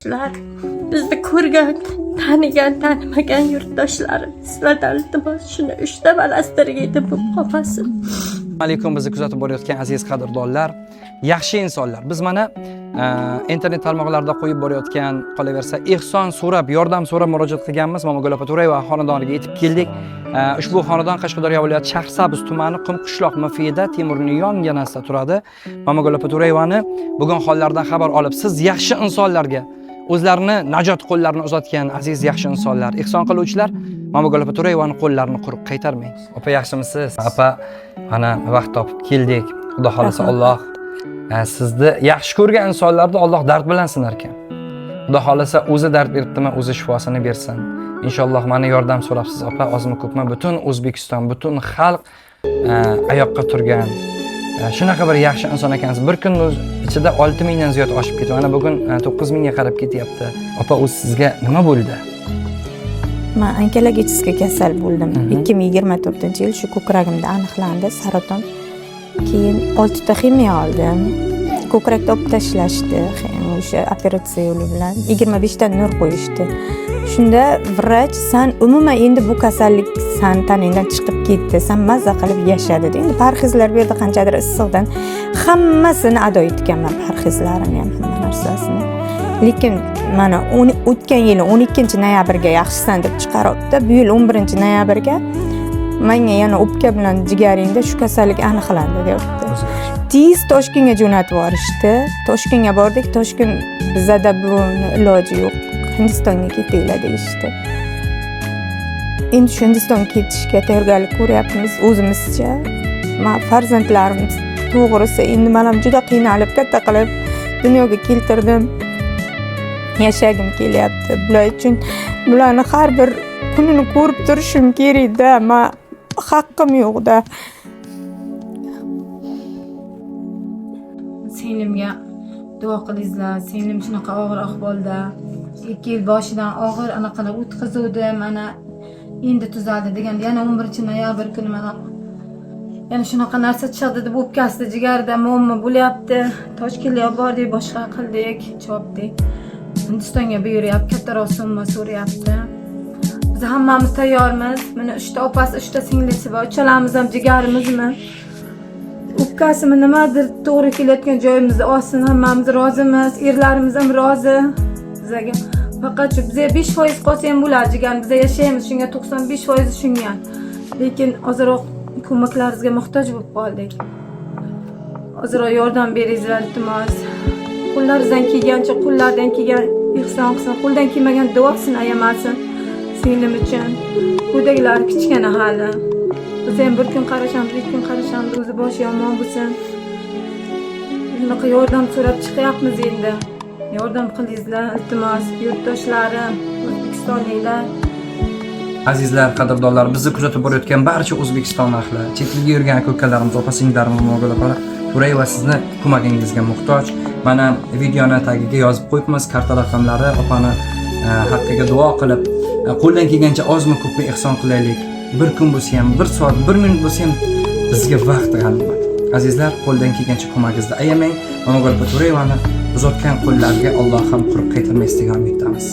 Bizni ko'rgan, tanigan, tanimagan yurtdoshlarimiz, sizlardan iltimos, shuni 3 ta balasi yetim bo'lib qolmasin. Alaykum, bizni kuzatib borayotgan aziz qadrdonlar, yaxshi insonlar. Biz mana internet tarmoqlarida qo'yib borayotgan, qolaversa, ehson so'rab, yordam so'rab murojaat qilganmiz. Momogul opa To'rayeva xonadoniga yetib keldik. Ushbu xonadon Qashqadaryo viloyati Shahrisabz tumani Qumqishloq MFda Temurning yonginasida turadi. Momogul opa To'rayevani bugun hollaridan xabar olib, siz yaxshi insonlarga o'zlarini najot qo'llarini uzatgan aziz yaxshi insonlar, ehson qiluvchilar, Momogul opa To'rayevani qo'llarini quruq qaytarmang. Opa, yaxshimisiz? Opa, mana vaqt topib keldik. Xudo xohlasa, Alloh sizni yaxshi ko'rgan insonlarni Alloh dard bilan sinar ekan. Xudo xohlasa, o'zi dard beribdimi, o'zi shifosini bersin. Inshaalloh, mana yordam so'rabsiz, opa, ozmi ko'pmi butun O'zbekiston, butun xalq oyoqqa turgan. Shunaqa bir yaxshi inson ekansiz. Bir kun ichida 6 mingdan ziyod oshib ketdi. Mana bugun 9 mingga qarab ketyapti. Opa, o'zi sizga nima bo'ldi? Man onkologический kasal bo'ldim. 2024-yil shu ko'kragimda aniqlandi saraton. Keyin oltita ximiya oldim. Ko'krakda olib tashlashdi o'sha operatsiya yo'li bilan. 25 ta nur qo'yishdi. Shunda vrach: "San umuman endi bu kasallik san tanangdan chiqib ketdi, san mazza qilib yasha", dedi. Endi parhezlar berdi qanchadir, issiqdan hammasini ado etganman, parhezlarini ham, hamma narsasini. Lekin mana o'tgan yili 12 noyabrga yaxshisan deb chiqaryapti. Bu yil 11 noyabrga manga yana o'pka bilan jigaringda shu kasallik aniqlandi deyapti. O'zi yaxshi. Tez Toshkentga jo'natib yuborishdi. Toshkentga bordik, Toshkent bizada buni iloji yo'q, Hindistonga ketinglar deyishdi. Endi shu Hindistonga ketishga tayyorgarlik ko'ryapmiz o'zimizcha. Man farzandlarim to'g'risi, endi man ham juda qiynalib katta qilib dunyoga keltirdim. Yashagim kelyapti bular uchun. Bularni har bir kunini ko'rib turishim kerakda, man haqqim yo'qda. Singlimga duo qilingizlar. Singlim shunaqa og'ir ahvolda, 2 yil boshidan og'ir anaqalar o'tkazuvdi. Mana endi tuzaldi deganda, yana 11 noyabr kuni mana yana shunaqa narsa chiqdi deb, o'pkasida, jigarida muammo bo'lyapti. Toshkentga olib bordik, boshqa qildik, chopdik. Hindistonga buyuryapti, kattaroq summa so'rayapti. Biz hammamiz tayyormiz. Mana uchta opasi, uchta singlisi bor, uchalamiz ham jigarimizmi, o'pkasimi, nimadir to'g'ri kelayotgan joyimizda olsin, hammamiz rozimiz, erlarimiz ham rozi. Bizaga faqat shu bizaga 5% qolsa ham bo'ladi jigar, biza yashaymiz shunga, 95 foizi shunga. Lekin ozroq ko'maklaringizga muhtoj bo'lib qoldik. Ozroq yordam beringizlar, iltimos. Qo'llaringizdan kelgancha, qo'llaridan kelgan ehson qilsin, qo'ldan kelmagan duosini ayamasin singlim uchun. Quyidagilari kichkina hali. Biz ham bir kun qarashamiz, ikki kun qarashamiz, o'zi boshi yomon bo'lsin. Shunaqa yordam so'rab chiqyapmiz endi. Yordam qilingizlar, iltimos, yurtdoshlarim, o'zbekistonliklar. Azizlar, qadrdonlar, bizni kuzatib borayotgan barcha O'zbekiston ahli, chet elga yurgan aka ukalarimiz, opa singillarimiz, Momogul opa To'rayeva sizni ko'magingizga muhtoj. Mana videoni tagiga yozib qo'yibmiz karta raqamlari. Opani haqqiga duo qilib, qo'ldan kelgancha ozmi ko'pmi ehson qilaylik. Bir kun bo'lsa ham, bir soat, bir minut bo'lsa ham bizga vaqt g'animat. Azizlar, qo'ldan kelgancha ko'magingizni ayamang. Momogul opa To'rayevani uzatgan qo'llarga Alloh ham quruq qaytarmas degan umiddamiz.